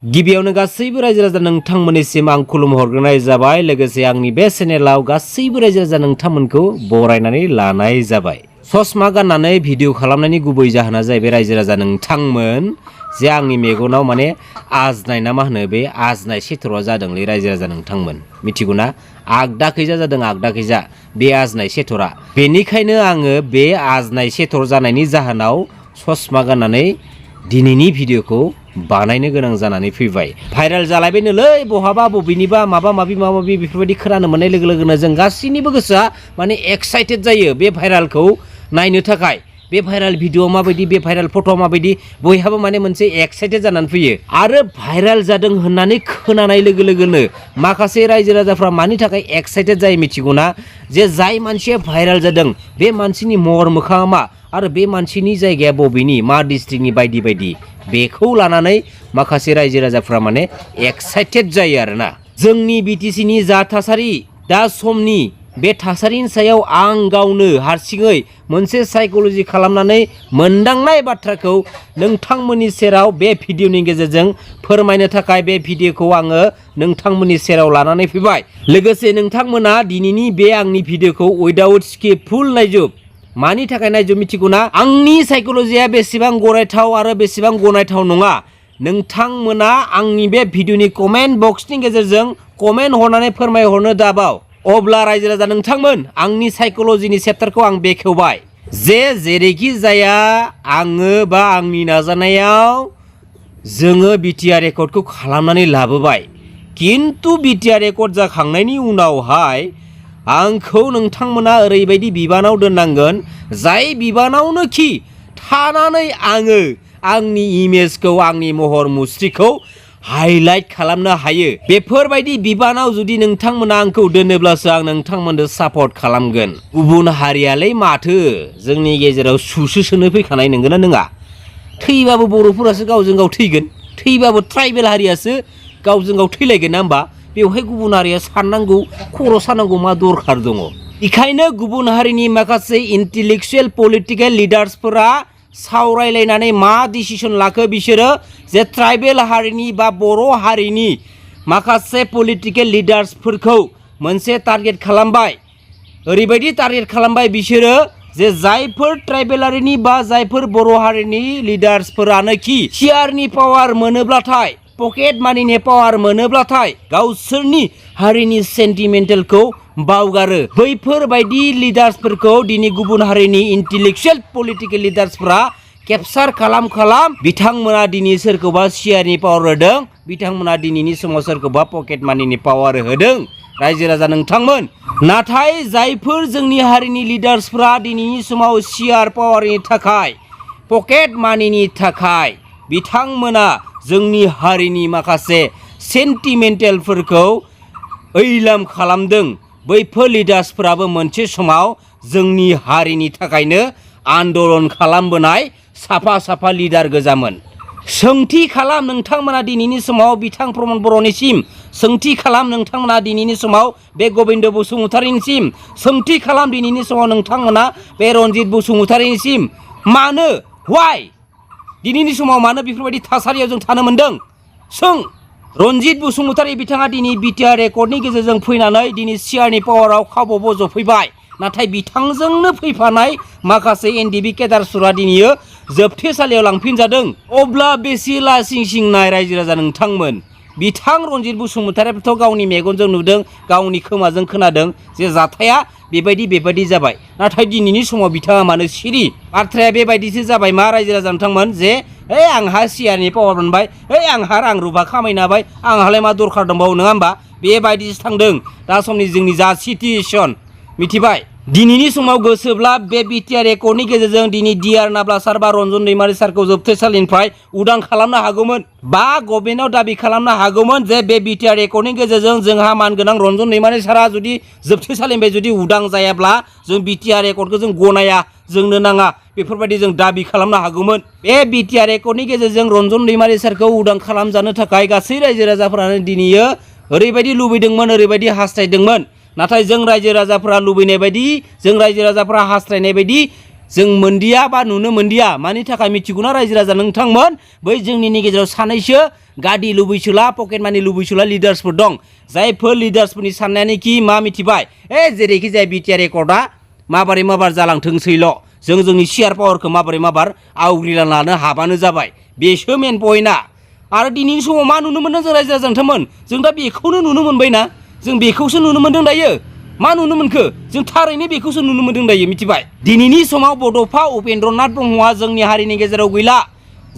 गिबियावनो गासैबो रायजो राजा नोंथांमोननिसिम आं खुलुमहरग्रोनाय जाबाय। लोगोसे आंनि बे चेनेलाव गासैबो रायजो राजा नोंथांमोनखौ बरायनानै लानाय जाबाय। ससमा गाननानै भिडिअ खालामनायनि गुबै जाहोना जाहैबाय रायजो राजा नोंथांमोन जे आंनि मेगनाव माने आजनाय ना मा होनो बे आजनाय सेथरा जादोंलै रायजो राजा नोंथांमोन मिथिगौना? आगदाखैजा जादों आगदाखैजा बे आजनाय सेथरा। बेनिखायनो आङो बे आजनाय सेथर जानायनि जाहोनाव ससमा गाननानै दिनैनि भिडिअखौ बानायनो गोनां जानानै फैबाय। भाइरेल जालायबायनोलै बहाबा बबेनिबा माबा माबि बेफोरबायदि खोनानो मोननाय लोगो लोगोनो जों गासैनिबो गोसोआ माने एक्साइटेड जायो बे भाइरेलखौ नायनो थाखाय। बे भाइरेल भिडिअ माबायदि, बे भाइरेल फट' माबायदि, बयहाबो माने मोनसे एक्साइटेड जानानै फैयो। आरो भाइरेल जादों होननानै खोनानाय लोगो लोगोनो माखासे रायजो राजाफ्रा मानि थाखाय एक्साइटेड जायो मिथिगौना? जे जाय मानसिया भाइरेल जादों बे मानसिनि महर मोखाङा मा आरो बे मानसिनि जायगाया बबेनि, मा डिस्ट्रिक्टनि बायदि बायदि बेखौ लानानै माखासे रायजो राजाफ्रा माने एक्साइटेड जायो आरोना। जोंनि बिटिसिनि जा थासारि दा समनि बे थासारिनि सायाव आं गावनो हारसिङै मोनसे साइक'लजि खालामनानै मोनदांनाय बाथ्राखौ नोंथांमोननि सेराव बे भिडिअनि गेजेरजों फोरमायनो थाखाय बे भिडिअखौ आङो नोंथांमोननि सेराव लानानै फैबाय। लोगोसे नोंथांमोना दिनैनि बे आंनि भिडिअखौ उइदाउट स्किप फुल नायजोब। मानि थाखाय नायजोब मिथिगौना? आंनि साइक'लजिया बेसेबां गनायथाव आरो बेसेबां गनायथाव नङा नोंथांमोना आंनि बे भिडिअनि कमेन्ट बक्सनि गेजेरजों कमेन्ट हरनानै फोरमायहरनो दाबाव। अब्ला रायजो राजा नोंथांमोन आंनि साइक'लजिनि चेप्टारखौ आं बेखेवबाय जे जेरैखि जाया आङो बा आंनि नाजानायाव जोङो बिटिआर रेकर्डखौ खालामनानै लाबोबाय। खिन्थु बिटिआर रेकर्ड जाखांनायनि उनावहाय आंखौ नोंथांमोना ओरैबायदि बिबानाव दोननांगोन जाय बिबानावनोखि थानानै आङो आंनि इमेजखौ, आंनि महर मुस्रिखौ हाइलाइट खालामनो हायो। बेफोरबायदि बिबानाव जुदि नोंथांमोना आंखौ दोनोब्लासो आं नोंथांमोननो सापर्ट खालामगोन। गुबुन हारियालाय माथो जोंनि गेजेराव सुसो सोनो फैखानाय नंगौना नङा? थैबाबो बर'फोरासो गावजों गाव थैगोन, थैबाबो ट्राइबेल हारियासो गावजों गाव थैलायगोन ना होमबा? बेवहाय गुबुन हारिया साननांगौ, खर' सानांगौ मा दरखार दङ? बेखायनो गुबुन हारिनि माखासे इन्टेलेक्सुयेल पलिटिकेल लिडार्सफोरा सावरायलायनानै मा डिसिसन लाखो बिसोरो जे ट्राइबेल हारिनि बा बर' हारिनि माखासे पलिटिकेल लिडार्सफोरखौ मोनसे टारगेट खालामबाय। ओरैबायदि टारगेट खालामबाय बिसोरो जे जायफोर ट्राइबेल हारिनि बा जायफोर बर' हारिनि लिडार्सफोरानोखि शेयारनि पावार मोनोब्लाथाय, पकेट मानिनि पावार मोनोब्लाथाय गावसोरनि हारिनि सेन्टिमेन्टेलखौ बावगारो। बैफोरबायदि लिडार्सफोरखौ दिनै गुबुन हारिनि इन्टेलेक्सुयेल पलिटिकेल लिडार्सफ्रा केपचार खालाम बिथांमोना दिनै सोरखौबा शेयारनि पावार होदों, बिथांमोना दिनैनि समाव सोरखौबा पकेट मानिनि पावार होदों रायजो राजा नोंथांमोन। नाथाय जायफोर जोंनि हारिनि लिडार्सफ्रा दिनैनि समाव शेयार पावारनि थाखाय, पकेट मानिनि थाखाय बिथांमोना जोंनि हारिनि माखासे सेन्टिमेन्टेलफोरखौ ओइलाम खालामदों। बैफोर लिडार्सफोराबो मोनसे समाव जोंनि हारिनि थाखायनो आन्दलन खालामबोनाय साफा साफा लिडार गोजामोन। सोंथि खालाम नोंथांमोना दिनैनि समाव बिथां प्रमद बर'निसिम, सोंथि खालाम नोंथांमोना दिनैनि समाव बे गबिन्द बसुमतारीनिसिम, सोंथि खालाम दिनैनि समाव नोंथांमोना बे रनजित बसुमतारीनिसिम। मानो? वाइ? दिनैनि समाव मानो बेफोरबायदि थासारियाव जों थानो मोन्दों? सों। रनजित बसुमतारी बिथाङा दिनै बिटिआर रेकर्डनि गेजेरजों फैनानै दिनै शेयारनि पावाराव खाबु बज'फैबाय। नाथाय बिथांजोंनो फैफानाय माखासे एनडिबि केडारफोरा दिनैयो जोबथेसालियाव लांफिनजादों। अब्ला बेसे लासिं सिंनाय रायजो राजा नोंथांमोन? बिथां रनजित बसुमतारीयाथ' गावनि मेगनजों नुदों, गावनि खोमाजों खोनादों जे जाथाया बेबायदि जाबाय। नाथाय दिनैनि समाव बिथाङा मानो सिरि? बाथ्राया बेबायदिसो जाबाय मा रायजो राजा नोंथांमोन जे आंहा शेयारनि पावार मोनबाय, आंहा रां रुफा खामायनो हाबाय, आंहालाय मा दरखार दंबावो नङा होमबा? बेबायदिसो थांदों दा समनि जोंनि जा सिटुएसन मिथिबाय। दिनैनि समाव गोसोब्ला बे बिटिआर रेकर्डनि गेजेरजों दिनै डिआर नाब्ला सार बा रन्जन दैमारि सारखौ जोबथेसालिनिफ्राय उदां खालामनो हागौमोन बा गभर्नमेन्टआव दाबि खालामनो हागौमोन जे बे बिटिआर रेकर्डनि गेजेरजों जोंहा मानगोनां रन्जन दैमारि सारा जुदि जोबथेसालिनिफ्राय जुदि उदां जायाब्ला जों बिटिआर रेकर्डखौ जों गनाया, जोंनो नाङा, बेफोरबायदि जों दाबि खालामनो हागौमोन। बे बिटिआर रेकर्डनि गेजेरजों रन्जन दैमारि सारखौ उदां खालामजानो थाखाय गासै रायजो राजाफोरानो दिनैयो ओरैबायदि लुबैदोंमोन, ओरैबायदि हास्थायदोंमोन। नाथाय जों रायजो राजाफोरा लुबैनाय बायदि, जों रायजो राजाफोरा हास्थायनाय बायदि जों मोनदिया बा नुनो मोनदिया मानि थाखाय मिथिगौना रायजो राजा नोंथांमोन बै जोंनि गेजेराव सानैसो गादि लुबैसोला पकेट मानि लुबैसोला लिडार्सफोर दं जायफोर लिडार्सफोरनि साननायानोखि मा मिथिबाय जेरैखि जाया बिटिआर रेकर्डआ माबार जालांथोंसैल' जों जोंनि शेयार पावारखौ माबार आवग्रिना लानो हाबानो जाबाय बेसो मेन पइन्टआ आरो दिनैनि समाव मा नुनो मोनदों जों रायजो राजा नोंथांमोन जों दा बेखौनो नुनो मोनबायना जों बेखौसो नुनो मोनदों दायो मा नुनो मोनखो जों थारैनो बेखौसो नुनो मोनदों दायो मिथिबाय दिनैनि समाव बड'फा उपेन्द्रनाथ ब्रह्मआ जोंनि हारिनि गेजेराव गैला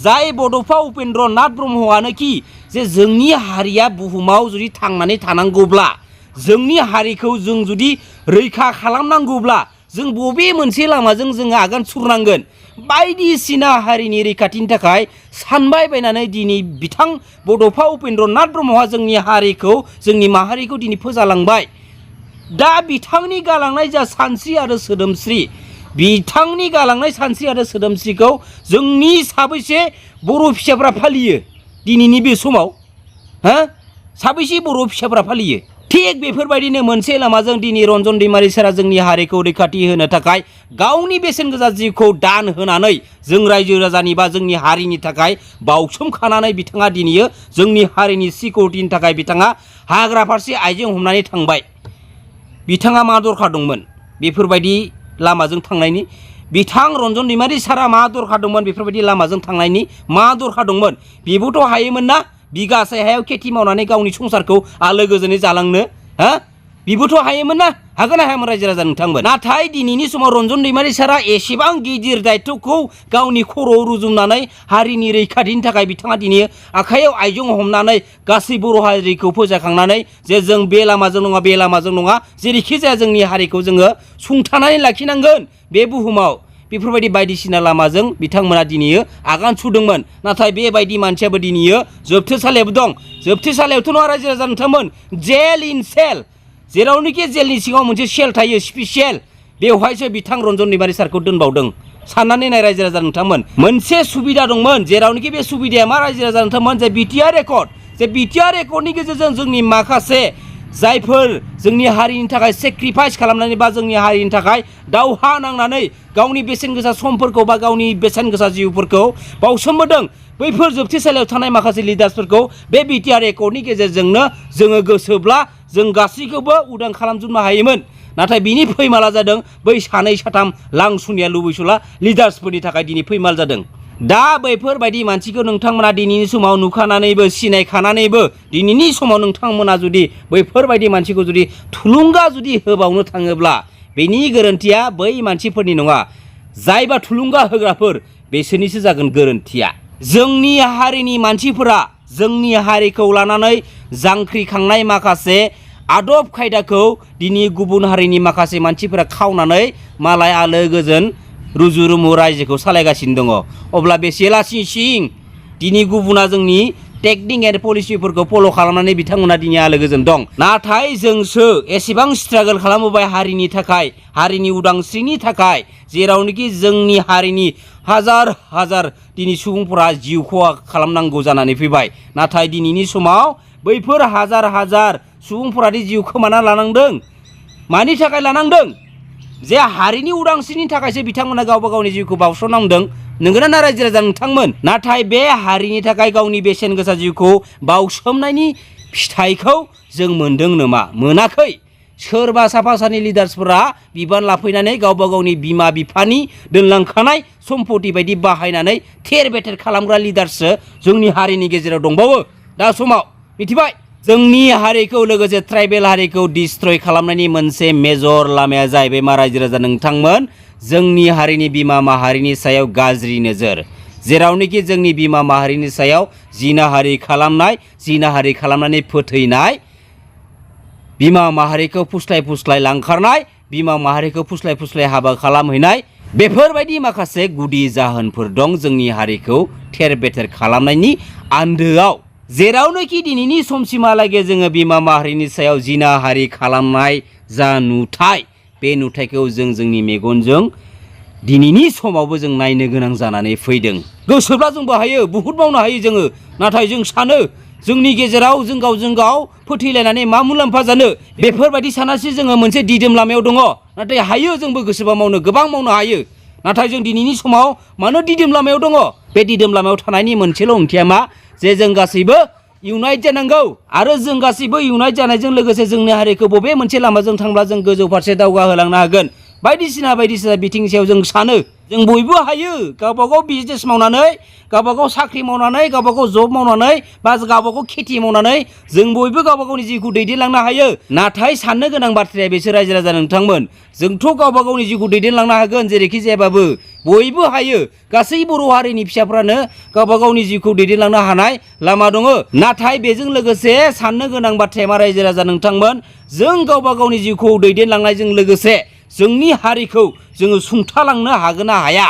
जाय बड'फा उपेन्द्रनाथ ब्रह्मआनोखि जे जोंनि हारिया बुहुमाव जुदि थांनानै थानांगौब्ला जोंनि हारिखौ जों जुदि रैखा खालामनांगौब्ला जों बबे मोनसे लामाजों जोङो आगान सुरनांगोन बायदिसिना हारिनि रैखाथिनि थाखाय सानबाय बायनानै दिनै बिथां बड'फा उपेन्द्रनाथ ब्रह्मआ जोंनि हारिखौ जोंनि माहारिखौ दिनै फोजालांबाय दा बिथांनि गालांनाय जा सानस्रि आरो सोदोमस्रि बिथांनि गालांनाय सानस्रि आरो सोदोमस्रिखौ जोंनि साबैसे बर' फिसाफ्रा फालियो दिनैनि बे समाव साबैसे बर' फिसाफ्रा फालियो थिग बेफोरबायदिनो मोनसे लामाजों दिनै रन्जन दैमारि सारा जोंनि हारिखौ रैखाथि होनो थाखाय गावनि बेसेन गोसा जिउखौ दान होनानै जों रायजो राजानि बा जोंनि हारिनि थाखाय बावसोमखानानै बिथाङा दिनै जोंनि हारिनि सिकिउरिटिनि थाखाय बिथाङा हाग्रा फारसे आइजें हमनानै थांबाय बिथाङा मा दरखार दंमोन बेफोरबायदि लामाजों थांनायनि बिथां रन्जन दैमारि सारा मा दरखार दंमोन बेफोरबायदि लामाजों थांनायनि मा दरखार दंमोन बेबोथ' हायोमोन ना बिगासे हायाव खेथि मावनानै गावनि संसारखौ आलो गोजोनै जालांनो बिबोथ' हायोमोन ना हागोन ना हायामोन रायजो राजा नोंथांमोन नाथाय दिनैनि समाव रन्जन दैमारि सारा एसेबां गिदिर दायित्वखौ गावनि खर'आव रुजुमनानै हारिनि रैखाथिनि थाखाय बिथाङा दिनै आखाइयाव आइजें हमनानै गासै बर' हारिखौ फोजाखांनानै जे जों बे लामाजों नङा बे लामाजों नङा जेरैखि जाया जोंनि हारिखौ जोङो सुंथानानै लाखिनांगोन बे बुहुमाव बेफोरबायदि बायदिसिना लामाजों बिथांमोना दिनै आगान सुरदोंमोन नाथाय बेबायदि मानसियाबो दिनै जोबथेसालियावबो दं जोबथेसालियावथ' नङा रायजो राजा नोंथांमोन जेल इन सेल जेरावनोखि जेलनि सिङाव मोनसे सेल थायो स्पेसियेल बेवहायसो बिथां रन्जन दैमारि सारखौ दोनबावदों साननानै नाय रायजो राजा नोंथांमोन मोनसे सुबिदा दंमोन जेरावनोखि बे सुबिदाया मा रायजो राजा नोंथांमोन जे बिटिआर रेकर्डनि गेजेरजों जोंनि माखासे जायफोर जोंनि हारिनि थाखाय सेक्रिफाइस खालामनानै बा जोंनि हारिनि थाखाय दावहा नांनानै गावनि बेसेन गोसा समफोरखौ बा गावनि बेसेन गोसा जिउफोरखौ बावसोमबोदों बैफोर जोबथेसालियाव थानाय माखासे लिडार्सफोरखौ बे बिटिआर रेकर्डनि गेजेरजोंनो जोङो गोसोब्ला जों गासैखौबो उदां खालामजोबनो हायोमोन नाथाय बिनि फैमाला जादों बै सानै साथाम लांसुनिया लुबैसुला लिडार्सफोरनि थाखाय दिनै फैमाल जादों दा बैफोरबायदि मानसिखौ नोंथांमोना दिनैनि समाव नुखानानैबो सिनायखानानैबो दिनैनि समाव नोंथांमोना जुदि बैफोरबायदि मानसिखौ जुदि थुलुंगा जुदि होबावनो थाङोब्ला बेनि गोरोन्थिया बै मानसिफोरनि नङा जायबा थुलुंगा होग्राफोर बिसोरनिसो जागोन गोरोन्थिया जोंनि हारिनि मानसिफोरा जोंनि हारिखौ लानानै जांख्रिखांनाय माखासे आदब खायदाखौ दिनै गुबुन हारिनि माखासे मानसिफोरा खावनानै मालाय आलो गोजोन रुजु रुमु रायजोखौ सालायगासिनो दङ अब्ला बेसे लासिं दिनै गुबुना जोंनि टेकनिक एन्ड पलिसिफोरखौ फल' खालामनानै बिथांमोना दिनै आलो गोजोन दं नाथाय जोंसो एसेबां स्ट्रागल खालामबोबाय हारिनि थाखाय हारिनि उदांस्रिनि थाखाय जेरावनोखि जोंनि हारिनि हाजार हाजार दिनै सुबुंफोरा जिउ खहा खालामनांगौ जानानै फैबाय नाथाय दिनैनि समाव बैफोर हाजार हाजार सुबुंफोरादि जिउ खोमाना लानांदों मानि थाखाय लानांदों जे हारिनि उदांस्रिनि थाखायसो बिथांमोना गावबा गावनि जिउखौ बावसोमनांदों नंगौना रायजो राजा नोंथांमोन नाथाय बे हारिनि थाखाय गावनि बेसेन गोसा जिउखौ बावसोमनायनि फिथाइखौ जों मोनदों नामा मोनाखै सोरबा साफा सानै लिडार्सफोरा बिबान लाफैनानै गावबा गावनि बिमा बिफानि दोनलांखानाय सम्पति बायदि बाहायनानै थेर बेथेर खालामग्रा लिडार्ससो जोंनि हारिनि गेजेराव दंबावो दा समाव मिथिबाय जोंनि हारिखौ लोगोसे ट्राइबेल हारिखौ डिस्ट्रय खालामनायनि मोनसे मेजर लामाया जाहैबाय मा रायजो राजा नोंथांमोन जोंनि हारिनि बिमा माहारिनि सायाव गाज्रि नोजोर जेरावनोखि जोंनि बिमा माहारिनि सायाव जिनाहारि खालामनानै फोथैनाय बिमा माहारिखौ फुस्लाय लांखारनाय बिमा माहारिखौ फुस्लाय हाबा खालामहैनाय बेफोरबायदि माखासे गुदि जाहोनफोर दं जोंनि हारिखौ थेर बेथेर खालामनायनि आन्दोआव जेरावनोखि दिनैनि समसिमहालागै जोङो बिमा माहारिनि सायाव जिनाहारि खालामनाय जा नुथाय बे नुथायखौ जों जोंनि मेगनजों दिनैनि समावबो जों नायनो गोनां जानानै फैदों गोसोब्ला जोंबो हायो बुहुत मावनो हायो जोङो नाथाय जों सानो जोंनि गेजेराव जों गावजों गाव फोथैलायनानै मा मुलाम्फा जानो बेफोरबायदि सानासो जोङो मोनसे दिदोम लामायाव दङ नाथाय हायो जोंबो गोसोबा मावनो गोबां मावनो हायो नाथाय जों दिनैनि समाव मानो दिदोम लामायाव दङ बे दिदोम लामायाव थानायनि मोनसेल' ओंथिया मा जे जों गासैबो इउनाइट जानांगौ आरो जों गासैबो इउनाइट जानायजों लोगोसे जोंनि हारिखौ बबे मोनसे लामाजों थांब्ला जों गोजौ फारसे दावगाहोलांनो हागोन बायदिसिना बिथिंनि सायाव जों सानो जों बयबो हायो गावबागाव बिजनेस मावनानै गावबागाव साख्रि मावनानै गावबागाव जब मावनानै बा गावबागाव खेथि मावनानै जों बयबो गावबा गावनि जिउखौ दैदेनलांनो हायो नाथाय साननो गोनां बाथ्राया बिसोर रायजो राजा नोंथांमोन जोंथ' गावबा गावनि जिउखौ दैदेनलांनो हागोन जेरैखि जायाबाबो बयबो हायो गासै बर' हारिनि फिसाफ्रानो गावबा गावनि जिउखौ दैदेनलांनो हानाय लामा दङ नाथाय बेजों लोगोसे साननो गोनां बाथ्राया मा रायजो राजा नोंथांमोन जों गावबा गावनि जिउखौ दैदेनलांनायजों लोगोसे जोंनि हारिखौ जोङो सुंथालांनो हागोन ना हाया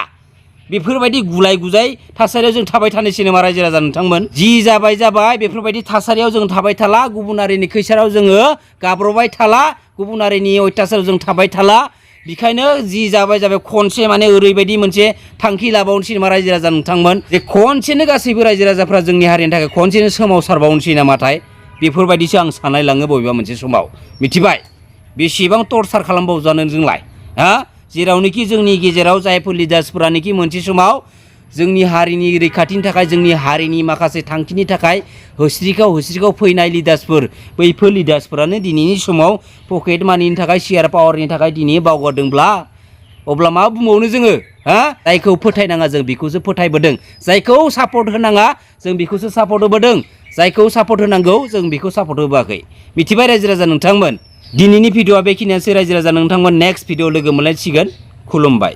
बेफोरबायदि गुलाय गुजाय थासारियाव जों थाबाय थानोसै नामा रायजो राजा नोंथांमोन जि जाबाय बेफोरबायदि थासारियाव जों थाबाय थाला गुबुन हारिनि खैसाराव जोङो गाब्रबाय थाला गुबुन हारिनि अयथासाराव जों थाबाय थाला बेखायनो जि जाबाय खनसे माने ओरैबायदि मोनसे थांखि लाबावनोसै नामा रायजो राजा नोंथांमोन जे खनसेनो गासैबो रायजो राजाफ्रा जोंनि हारिनि थाखाय खनसेनो सोमावसारबावनोसै नामाथाय बेफोरबायदिसो आं साननाय लाङो बबेबा मोनसे समाव मिथिबाय बेसेबां टर्चार खालामबावजानो जोंलाय हा जेरावनोखि जोंनि गेजेराव जायफोर लिडार्सफोरानोखि मोनसे समाव जोंनि हारिनि रैखाथिनि थाखाय जोंनि हारिनि माखासे थांखिनि थाखाय होस्रिखाव फैनाय लिडार्सफोर बैफोर लिडार्सफोरानो दिनैनि समाव पकेट मानिनि थाखाय शेयार पावारनि थाखाय दिनै बावगारदोंब्ला अब्ला मा बुंबावनो जोङो हा जायखौ फोथायनाङा जों बेखौसो फोथायबोदों जायखौ सापर्ट होनाङा जों बेखौसो सापर्ट होबोदों जायखौ सापर्ट होनांगौ जों बेखौ सापर्ट होबोआखै मिथिबाय रायजो राजा नोंथांमोन दिनैनि भिडिअआ बेखिनियानोसै रायजो राजा नोंथांमोन नेक्स्ट भिडिअ लोगो मोनलायसिगोन खुलुमबाय।